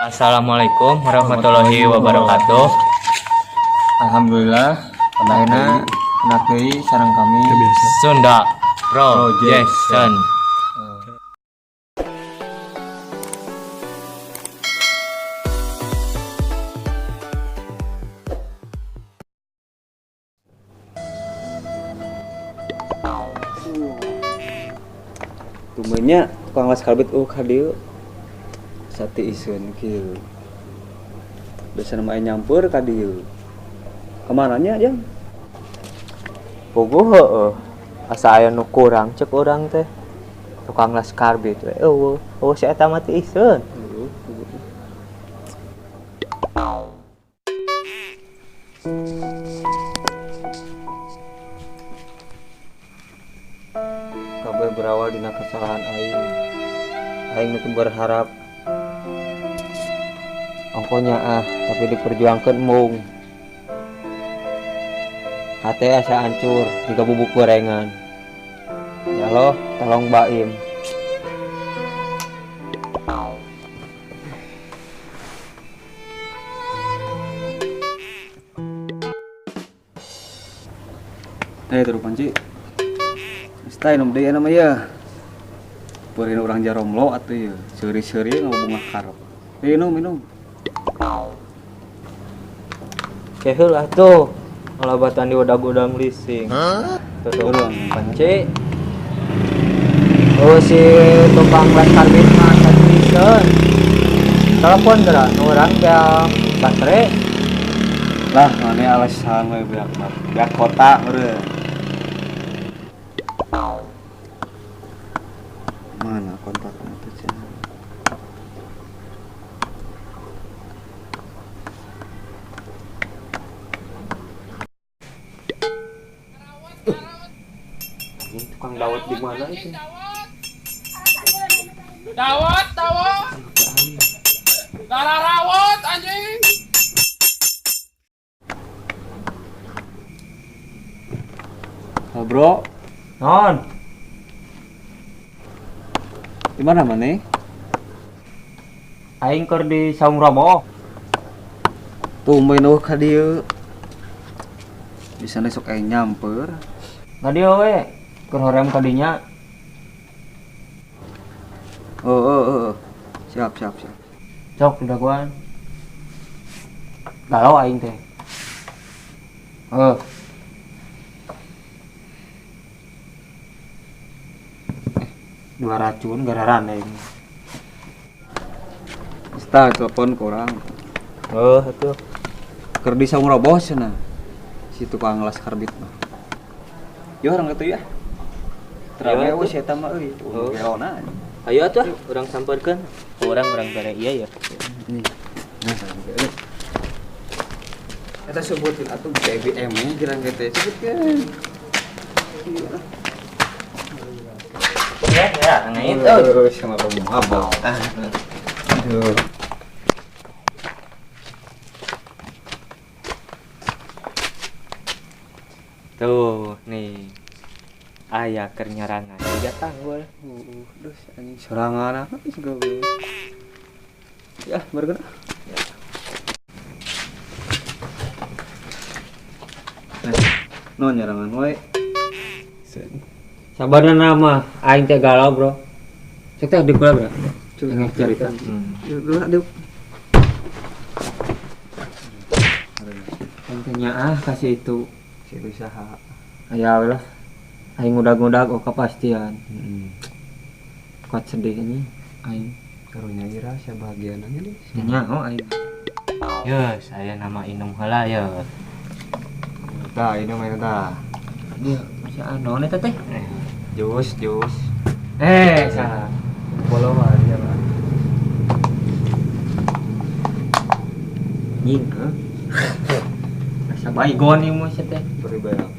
Assalamualaikum warahmatullahi wabarakatuh. Alhamdulillah, ayeuna enak deui sareng kami Sunda Projection. Tumenya tukang las karbit ka dieu. Sati iseun kieu. Biasana mah nyampeur ka dieu. Kamaranya jang? Puguh heueuh. Asa aya nu kurang cek urang teh. Tukang las karbit we eueuh. Eueuh si eta mah teu iseun. Kabeh berawal dina kesalahan aing. Aing nu berharap ongkonya ah, tapi diperjuangkan mung. Hati asa hancur jika bubuk gorengan. Ya Allah, tolong Baim. Terus panci. Stay nom deui nama ya. Peureun urang jaromlo atuh ieu. Seuri-seuri ngabungah karep. Minum minum. Keheul atuh. Ngalabatan di udag-udang leasing. Tuh panci. Oh si tukang las karbit mah tadi iseun. Telepon geura nu urang beak baterai. Lah, mana alasan we beak beak kota meureun. Mana kontaknya tuh cenah? Ini tukang dawet di mana itu? Dawet, dawet. Darah rawat anjing. Halo bro, Non, di mana maneh? Aing keur di Saung Romo. Tumben eueuh ka dieu. Bisa sok aing nyamper. Ka dieu we, keur hoream ka dinya. Oh. Siap, siap, siap. Cok dagoan. Galau aing teh. Heuh. Dua racun gararan aing. Ista telepon ke orang. Heuh atuh. Keur di Saung Roboh cenah. Si tukang las karbit mah. Yo orang kitu ya. Terame Yo, we si eta mah euy. Heuh. Gelona. Ayo atuh urang sampeurkeun. Urang bare ieu ya. Nah, eta sebutin atuh BBM nya kira teh sebutkeun. Ya, ya, ngait euy. Euy, sama kamu mabok. Ah. Aduh. Tuh, nih. Aya keur nyarangan jiga tanggul. Duh, anjing sorangan apa sih gawe. Ya, bareng. No nyarangan wae. Sabarna nama aing teh galau, Bro. Cek teh di gula, Bro. Cek cerita. Dulu diuk. Aing teh nyaah kasih itu. Si usaha. Aya we lah. Aing ngudag-ngudag oh kepastian. Kuat sedih ini aing. Karunya ira sia bahagiana nya deh. Nyaho aing. Yo, saya nama inum heula yo. Tah, ini mah tah. Dia masih anu eta teh. Jus, jus. Salah. Bolo mah dia mah. Nying, heuh. Asa baygon ieu mah sia teh. Beri bayar.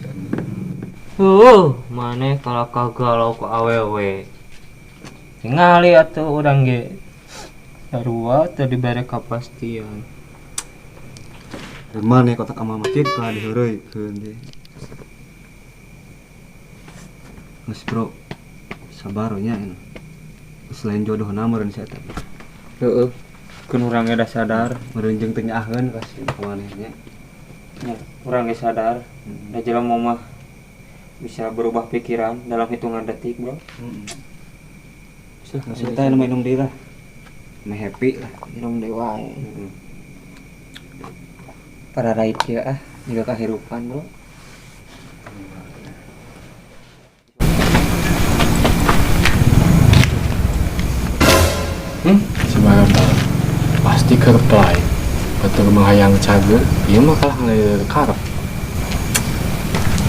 Maneh kalau kagalau ku awewe. Tingali atuh urang ge. Sarua teu dibere kapastian. Maneh kotak amal masjid ka diheureuykeun teh. Geus bro, sabar nya ini. Selain jodohna meureun si eta. Heeh. Keun urang ge da sadar, Meureun jeung teu nyaaheun kasih manehnya. Ya, urang ge sadar. Da jelema mah bisa berubah pikiran dalam hitungan detik, bro. Heeh. Maksudnya nu minum deui lah. Meh happy lah. Minum deui wae. Para rait kieu ah, jiga kahirupan, bro. Si barabal pasti kerplay batur menghayang cager ieu mah kalah ngalir karep.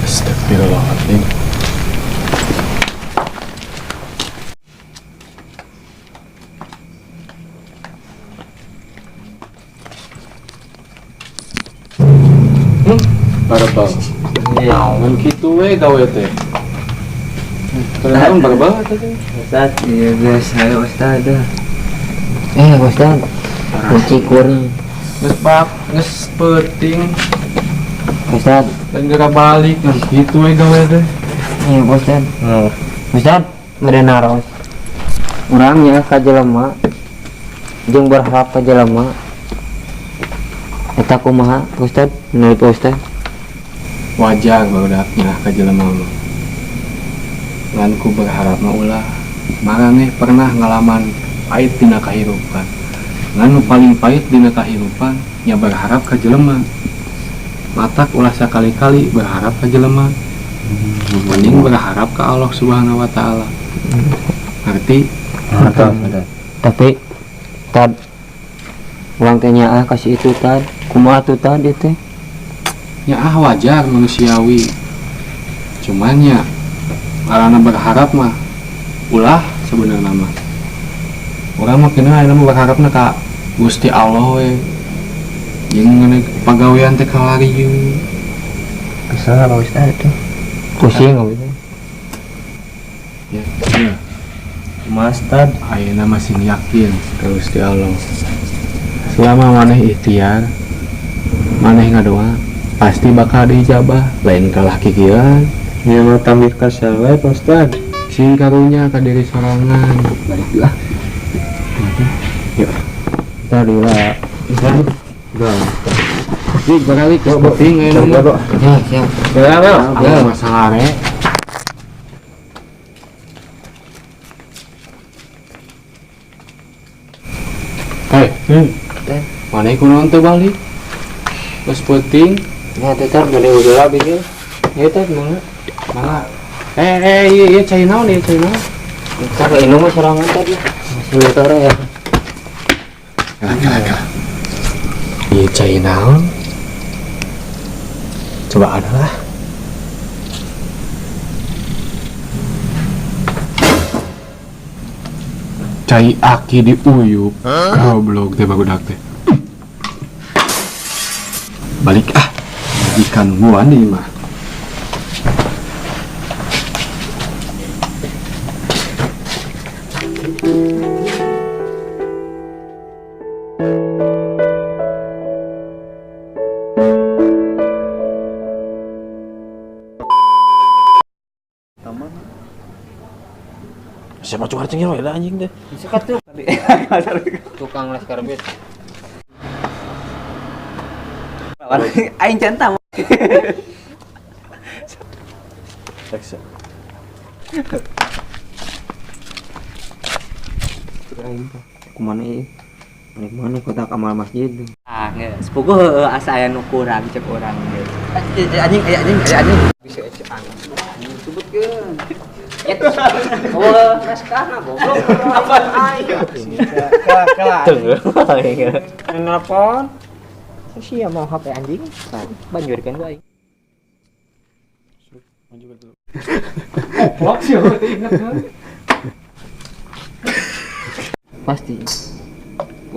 Astagfirullahaladzim. Barabal. Ngan kitu we gawe teh. Terus barabal teh. Ustaz, iya guys, ayo Ustaz. Ustaz, kunci kuring. Geus bab, geus peuting. Ustaz, lain geura balik ngan kitu we gawe teh. Iya, Ustaz. Ustaz, bade naros. Urang nya ka jelema jeung berharap ka jelema. Eta kumaha, Ustaz? Menurut Ustaz? Wajar barudak nyerah ka jelema mah. Ngan ku berharap mah ulah. Maraneh pernah ngalaman pahit dina kahirupan. Ngan nu paling pahit dina kahirupan nya berharap ka jelema. Matak ulah sakali-kali berharap ka jelema. Mending berharap ka Allah Subhanahu wa taala. Ngerti? Ngerti. Tapi tad urang teh nyaah kasih itu tad. Kumaha tuh tad ieu teh? Nyaah wajar manusiawi. Cuman nya ngaranna berharap mah ulah sebenarnya mah. Urang mah kena ayeuna mah berharapna ka Gusti Allah we. Jeung ngeuneh pagawean teh kalarieu. Kesel Pak Ustaz tuh. Pusing Pak Ustaz. Ya, ya. Mas tad ayeuna masih yakin ka Gusti Allah. Selama maneh ikhtiar, maneh ngadoa, pasti bakal diijabah, lain kalah kikieuan. Nya mah tambih kesel we Pak Ustaz. Sing karunya ka diri sorangan. Balik lah. Yuk. Tadi lah. Enggak. Dik balik ke penting ayeuna mah. Ya, siap. Ya, ya, masalah re. Hei, mana kunaon teu balik? Geus peuting. Ya teh tar bade udah bigil. Ya teh mangga. Mangga. Iya cai naon ieu cai naon? Entar inum mah sorangan tadi. Masih tara ya. Kalah. Ieu cai naon? Coba ada lah. Cai aki diuyup. Goblok teh barudak teh. Balik ah. Ikan nungguan ieu mah. Siapa cukar cengir we lah anjing deh. Bisa tuh. Tukang les karbit. Aing centang. Action. Kumana ieu? Mana kotak amal masjid. Ah, geus. Puguh heueuh asa aya nu kurang cek urang geus. Anjing, anjing, anjing. Bisa ecean. Sebutkeun. Oh, naskahna goblok. Apa aing? Kalah. Nelpon. Sia mau HP anjing. Banjurkeun ku aing. Goblok sih, teu inget kan. Pasti.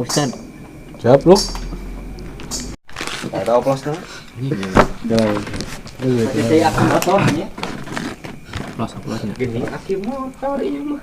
Ustad. Siap lu. Ada oplosna. Jadi aku motor nya. Oplos oplosnya. Gini aki motor ieu mah.